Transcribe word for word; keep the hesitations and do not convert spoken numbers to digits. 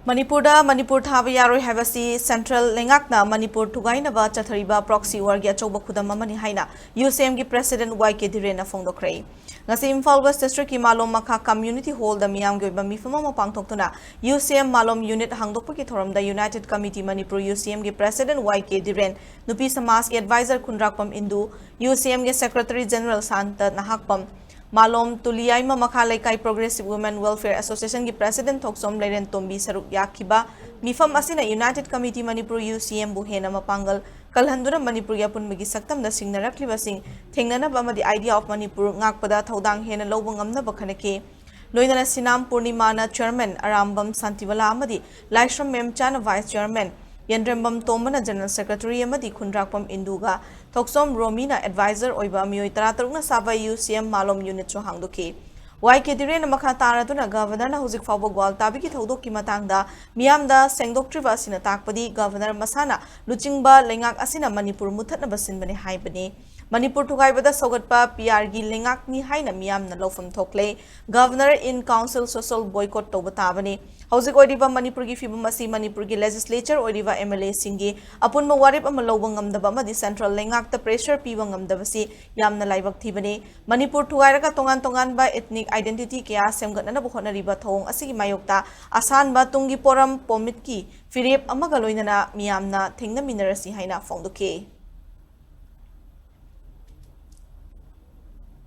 ꯃꯅꯤꯄꯨꯔꯗ ꯃꯅꯤꯄꯨꯔ ꯊꯥꯕ ꯌꯥꯔꯣꯏ ꯍꯥꯏꯕꯁꯤ ꯁꯦꯟꯇ꯭ꯔꯦꯜ ꯂꯩꯉꯥꯛꯅ ꯃꯅꯤꯄꯨꯔ ꯊꯨꯒꯥꯏꯅꯕ ꯆꯠꯊꯔꯤꯕ ꯄ꯭ꯔꯣꯛꯁꯤ ꯋꯥꯔꯒꯤ ꯑꯆꯧꯕ ꯈꯨꯗꯝ ꯑꯃꯅꯤ ꯍꯥꯏꯅ ꯌꯨ ꯁꯤ ꯑꯦꯝꯒꯤ ꯄ꯭ꯔꯦꯁꯤꯗꯦꯟꯠ ꯋꯥꯏ ꯀꯦ ꯙꯤꯔꯦꯟꯅ ꯐꯣꯡꯗꯣꯛꯈ꯭ꯔꯦ꯫ ꯉꯁꯤ ꯏꯝꯐꯥꯜ ꯋꯦꯁ ꯗꯤꯁꯇ꯭ꯔꯤꯛꯀꯤ ꯃꯥꯂꯣꯝ ꯃꯈꯥ ꯀꯝꯃ꯭ꯌꯨꯅꯤꯇꯤ ꯍꯣꯜꯗ ꯃꯤꯌꯥꯝꯒꯤ ꯑꯣꯏꯕ ꯃꯤꯐꯝ ꯑꯃ ꯄꯥꯡꯊꯣꯛꯇꯨꯅ ꯌꯨ ꯁꯤ ꯑꯦꯝ ꯃꯥꯂꯣꯝ ꯌꯨꯅꯤꯠ ꯍꯥꯡꯗꯣꯛꯄꯒꯤ ꯊꯧꯔꯝꯗ ꯌꯨꯅꯥꯏꯇꯦꯗ ꯀꯃꯤꯇꯤ ꯃꯅꯤꯄꯨꯔ ꯌꯨ ꯁꯤ ꯑꯦꯝꯒꯤ ꯄ꯭ꯔꯦꯁꯤꯗꯦꯟꯠ ꯋꯥꯏ ꯀꯦ ꯙꯤꯔꯦꯟ, ꯅꯨꯄꯤ ꯁꯃꯥꯖꯀꯤ ꯑꯦꯗꯚꯥꯏꯖꯔ ꯈꯨꯟꯗ꯭ꯔꯥꯛꯄꯝ ꯏꯟꯗꯨ, ꯌꯨ ꯁꯤ ꯑꯦꯝꯒꯤ ꯁꯦꯀ꯭ꯔꯦꯇꯔꯤ ꯖꯦꯅꯔꯦꯜ ꯁꯥꯟꯇ ꯅꯍꯥꯛꯄꯝ, ꯃꯥꯂꯣꯝ ꯇꯨꯂꯤꯌꯥꯏꯃ ꯃꯈꯥ ꯂꯩꯀꯥꯏ ꯄ꯭ꯔꯣꯒ꯭ꯔꯦꯁꯤꯚ ꯋꯨꯃꯦꯟ ꯋꯦꯜꯐꯤꯌꯔ ꯑꯦꯁꯣꯁꯤꯌꯦꯁꯟꯒꯤ ꯄ꯭ꯔꯦꯁꯤꯗꯦꯟꯠ ꯊꯣꯛꯆꯣꯝ ꯂꯩꯔꯦꯟ ꯇꯣꯝꯕꯤ ꯁꯔꯨꯛ ꯌꯥꯈꯤꯕ ꯃꯤꯐꯝ ꯑꯁꯤꯅ ꯌꯨꯅꯥꯏꯇꯦꯗ ꯀꯃꯤꯇꯤ ꯃꯅꯤꯄꯨꯔ ꯌꯨ ꯁꯤ ꯑꯦꯝꯕꯨ ꯍꯦꯟꯅ ꯃꯄꯥꯡꯒꯜ ꯀꯜꯍꯟꯗꯨꯅ ꯃꯅꯤꯄꯨꯔꯒꯤ ꯑꯄꯨꯟꯕꯒꯤ ꯁꯛꯇꯝꯗ ꯁꯤꯡꯅꯔꯛꯂꯤꯕꯁꯤꯡ ꯊꯦꯡꯅꯅꯕ ꯑꯃꯗꯤ Idea of Manipur ꯉꯥꯛꯄꯗ ꯊꯧꯗꯥꯡ ꯍꯦꯟꯅ ꯂꯧꯕ ꯉꯝꯅꯕ ꯈꯟꯅꯈꯤ꯫ ꯂꯣꯏꯅꯅ ꯁꯤꯅꯥꯝ ꯄꯨꯔꯅꯤꯃꯥꯅ ꯆꯦꯌꯔꯃꯦꯟ, ꯑꯔꯥꯝꯕꯝ ꯁꯥꯟꯇꯤꯕꯂꯥ ꯑꯃꯗꯤ ꯂꯥꯏꯁ꯭ꯔꯝ ꯃꯦꯝꯆꯥꯅ ꯚꯥꯏꯁ ꯆꯦꯌꯔꯃꯦꯟ, ꯌꯦꯟꯗ꯭ꯔꯦꯝꯕꯝ ꯇꯣꯝꯕꯅ ꯖꯦꯅꯔꯦꯜ ꯁꯦꯀ꯭ꯔꯦꯇꯔꯤ ꯑꯃꯗꯤ ꯈꯨꯟꯗ꯭ꯔꯥꯛꯄꯝ ꯏꯟꯗꯨꯒ ꯊꯣꯛꯆꯣꯝ ꯔꯣꯃꯤꯅ ꯑꯦꯗꯚꯥꯏꯖꯔ ꯑꯣꯏꯕ ꯃꯤꯑꯣꯏ ꯇꯔꯥꯇꯔꯨꯛꯅ ꯁꯥꯕ ꯌꯨ ꯁꯤ ꯑꯦꯝ ꯃꯥꯂꯣꯝ ꯌꯨꯅꯤꯠꯁꯨ ꯍꯥꯡꯗꯣꯛꯈꯤ꯫ ꯋꯥꯏ ꯀꯦ ꯙꯤꯔꯦꯟꯅ ꯃꯈꯥ ꯇꯥꯔꯗꯨꯅ ꯒꯚꯔꯅꯔꯅ ꯍꯧꯖꯤꯛ ꯐꯥꯎꯕ ꯒ꯭ꯋꯥꯜ ꯇꯥꯕꯤꯒꯤ ꯊꯧꯗꯣꯛꯀꯤ ꯃꯇꯥꯡꯗ ꯃꯤꯌꯥꯝꯗ ꯁꯦꯡꯗꯣꯛꯇ꯭ꯔꯤꯕ ꯑꯁꯤꯅ ꯇꯥꯛꯄꯗꯤ ꯒꯚꯔꯅꯔ ꯃꯁꯥꯅ ꯂꯨꯆꯤꯡꯕ ꯂꯩꯉꯥꯛ ꯑꯁꯤꯅ ꯃꯅꯤꯄꯨꯔ ꯃꯨꯠꯊꯠꯅꯕ ꯁꯤꯟꯕꯅꯤ ꯍꯥꯏꯕꯅꯤ꯫ ꯃꯅꯤꯄꯨꯔ ꯊꯨꯒꯥꯏꯕꯗ ꯁꯧꯒꯠꯄ ꯄꯤ ꯑꯥꯔꯒꯤ ꯂꯩꯉꯥꯛꯅꯤ ꯍꯥꯏꯅ ꯃꯤꯌꯥꯝꯅ ꯂꯧꯐꯝ ꯊꯣꯛꯂꯦ꯫ Governor in Council social boycott ꯇꯧꯕ ꯇꯥꯕꯅꯤ꯫ ꯍꯧꯖꯤꯛ ꯑꯣꯏꯔꯤꯕ ꯃꯅꯤꯄꯨꯔꯒꯤ ꯐꯤꯕꯝ ꯑꯁꯤ ꯃꯅꯤꯄꯨꯔꯒꯤ ꯂꯦꯖꯤꯁꯂꯦꯆꯔ ꯑꯣꯏꯔꯤꯕ ꯑꯦꯝ ꯑꯦꯜ ꯑꯦꯁꯤꯡꯒꯤ ꯑꯄꯨꯟꯕ ꯋꯥꯔꯦꯞ ꯑꯃ ꯂꯧꯕ ꯉꯝꯗꯕ ꯑꯃꯗꯤ ꯁꯦꯟꯇ꯭ꯔꯦꯜ ꯂꯩꯉꯥꯛꯇ ꯄ꯭ꯔꯦꯁꯔ ꯄꯤꯕ ꯉꯝꯗꯕꯁꯤ ꯌꯥꯝꯅ ꯂꯥꯏꯕꯛ ꯊꯤꯕꯅꯤ꯫ ꯃꯅꯤꯄꯨꯔ ꯊꯨꯒꯥꯏꯔꯒ ꯇꯣꯉꯥꯟ ꯇꯣꯉꯥꯟꯕ ꯏꯊꯅꯤꯛ ꯑꯥꯏꯗꯦꯟꯇꯤꯇꯤ ꯀꯌꯥ ꯁꯦꯝꯒꯠꯅꯅꯕ ꯍꯣꯠꯅꯔꯤꯕ ꯊꯧꯑꯣꯡ ꯑꯁꯤꯒꯤ ꯃꯥꯌꯣꯛꯇ ꯑꯁꯥꯟꯕ ꯇꯨꯡꯒꯤ ꯄꯣꯔꯝ ꯄꯣꯃꯤꯠꯀꯤ ꯐꯤꯔꯦꯞ ꯑꯃꯒ ꯂꯣꯏꯅꯅ ꯃꯤꯌꯥꯝꯅ ꯊꯦꯡꯅꯃꯤꯟꯅꯔꯁꯤ ꯍꯥꯏꯅ ꯐꯣꯡꯗꯣꯛꯈꯤ꯫